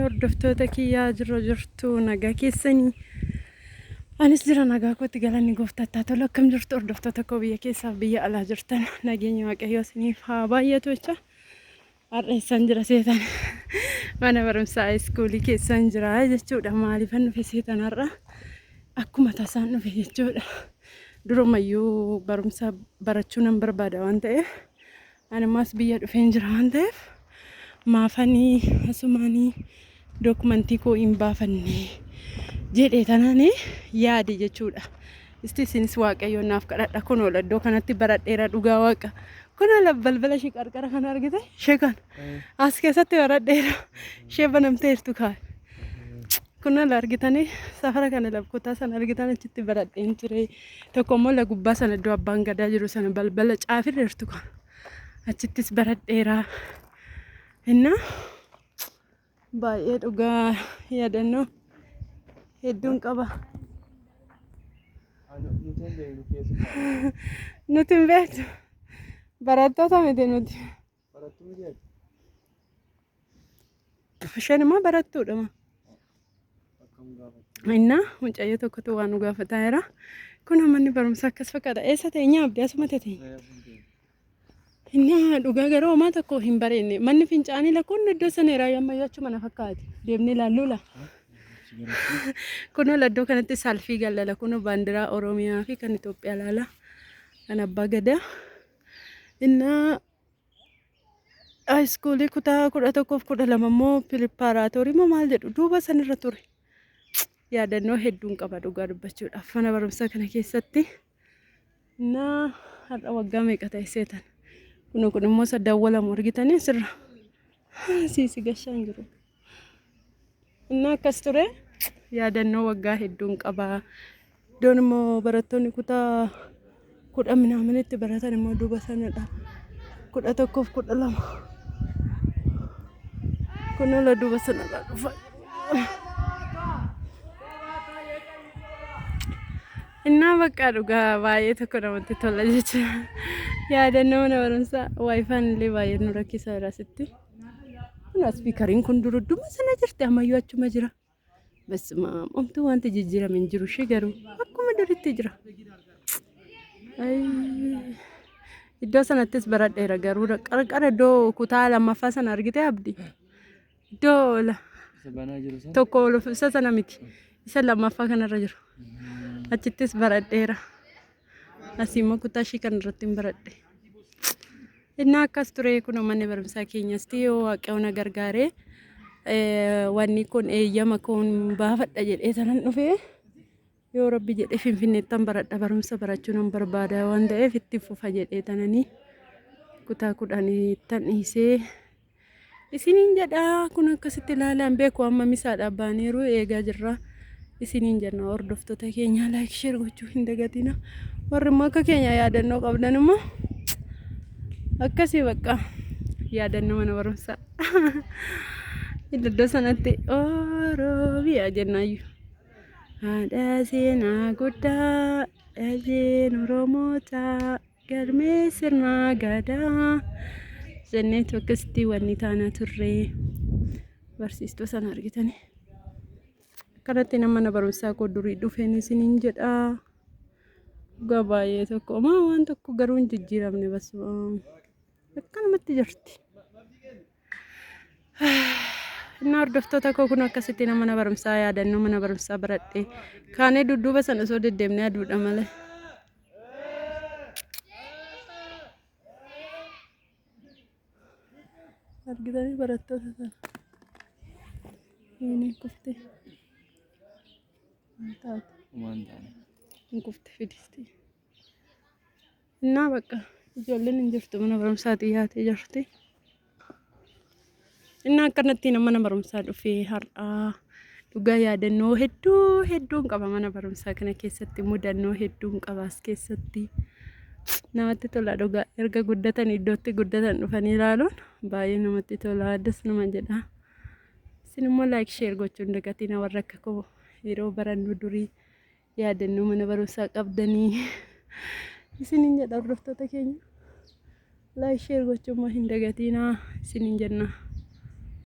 Hordoftoota kiyyaa, jirra jirtu, nagaa keessanii? Anis jira, nagaa kootti, galanni gooftaatti haa tolu. Akkam jirtu, hordoftoota koo biyya keessaaf biyya alaa jirtan? Nageenya Waaqayyoo isiniif haa baay'atu jecha. Har'a eessaan jira seetan? Mana barumsaa iskuulii keessan jira jechuudha. Maaliifan dhufe seetan? Har'a akkuma tasaan dhufe jechuudha. Durumayyuu barumsa barachuu nan barbaada waan ta'eef, ani ammas biyya dhufeen jira waan ta'eef, maafanii asumaanii dookumantii koo hin baafanne jedhee tanaan yaade jechuudha. Isti isinis Waaqayyoon naaf kadhadha. Kun oola iddoo kanatti baradheera, dhugaa Waaqa. Kun oola balbala ishee qarqara kana argite, ishee kana as keessatti baradheera. Ishee banamteertu kaa. Kun oola argitanii, safara kana lakkotaa sana argitan, achitti baradheen ture. Tokko immoo la gubbaa sana, iddoo abbaan gadaa jiru sana, balbala caafirreertu kana achittis baradheera. Innaa baay'ee dhugaa yaadannoo hedduun qaba. Nuti hin beeknu keessumaa. Nuti hin beektu. Barattoota miti nuti. Barattuu miti ati? Isheen immoo barattuudha. Akkam gaafatte? Innaa mucayyoo tokkotu waan nu gaafataa jira. Kun manni barumsaa akkas fakkaata. Eessa teenya, Abdii? Asuma teenya. Innaa dhugaa garuu homaa tokko hin bareenne. Manni fincaanii lakkoon iddoo sana irraa ammayyuu achuma na fakkaate. Deemnee ilaalluu la. Kunoo iddoo kanatti salfii gallala. Kunoo baandiraa Oromiyaa fi kan Itoophiyaa laala. Kan abbaa gadaa. Innaa iskuulii kutaa 11f 12 immoo preparatory moo maal jedhu duuba sanirra ture. Yaadannoo hedduun qaba dhugaa dubbachuudhaaf mana barumsaa kana keessatti. Innaa har'a waggaa meeqa ta'e seetan? Kun kun immoo isa dawwalamu argitanii asirra. Siisi gashaa hin jiru. Innaa akkas ture, yaadannoo waggaa hedduun qaba. Iddoon immoo barattoonni kutaa kudha minaaminitti baratan immoo duuba sanadha. 11f 12. Kun ola duuba sanarraa dhufa. Innaa bakka dhugaa baay'ee tokko namatti tola jechuudha. Yaadannoo mana barumsaa waayifaan illee baay'ee nu rakkisaa jira asitti. Kun speakeriin kun durudduma sana jirti, ammayyuu achuma jira. Basuma omtuu wanti jijjiirame hin jiru, ishee garuu akkuma duritti jira. Iddoo sanattis baradheera garuu, qarqara iddoo kutaa lammaffaa sana argite, Abdi? Iddoo Isa banaa jiru sana. Tokko isa sana miti. Isa lammaffaa kanarra jiru. Achittis baradheera. Asii immoo kutaa ishii kanarratti hin baradhe. Innaa akkas ture. Kun manni barumsaa keenyas yoo Waaqayyo na gargaaree, wanni kun eeyyama kun baafadha jedhee sanan dhufee, yoo Rabbi jedhee Finfinneettan baradha. Barumsa barachuu nan barbaada waan ta'eef itti fufa jedhee tananii kutaa 10ttan dhiisee isiniin jedha. Kun akkasitti ilaalaan beeku, amma misaadha baaniiru, eegaa jirra isiniin jenna. Hordoftoota keenya, like, share gochuu hin dagatina. Warri immoo akka keenya yaadannoo qabdan immoo akkasii bakka yaadannoo mana barumsaa iddoo sanatti Oromiyaa jennaayyuu, haadha seenaa guddaa, dhasheen Oromootaa, galmee sirna gadaa jenneetu akkasitti wanni taanaa turre. Barsiistuu sana argitanii, akkanatti nama mana barumsaa koo durii dhufeen isiniin jedha. Dhugaa baay'ee tokko homaa waan tokko garuu hin jijjiiramne, bas akkanumatti jirti. Innaa hordoftoota koo, kun akkasitti nama mana barumsaa, yaadannoo mana barumsaa baradhe. Kaanee dudduuba sana osoo deddeemnee aduudha malee. Argitanii barattoota sana. Inni kufte. Hin taatu. Waan taane. Hin kufte fidisti. Innaa bakka ijoolleen hin jirtu, mana barumsaa xiyyaatee jirti. Innaa akkanatti nama mana barumsaa dhufee har'aa, dhugaa yaadannoo hedduu hedduun qaba mana barumsaa kana keessatti, mudannoo hedduun qaba as keessatti. Namatti tola dhugaa, erga guddatan iddootti guddatan dhufanii ilaaluun baay'ee namatti tola, addas nama jedha. Isin immoo like, share gochuun dagatina, warra akka koo yeroo barannu durii yaadannoo mana barumsaa qabdanii isiniin jedha. Hordoftoota keenya, like, share gochuu immoo hin dagatinaa isiniin jenna.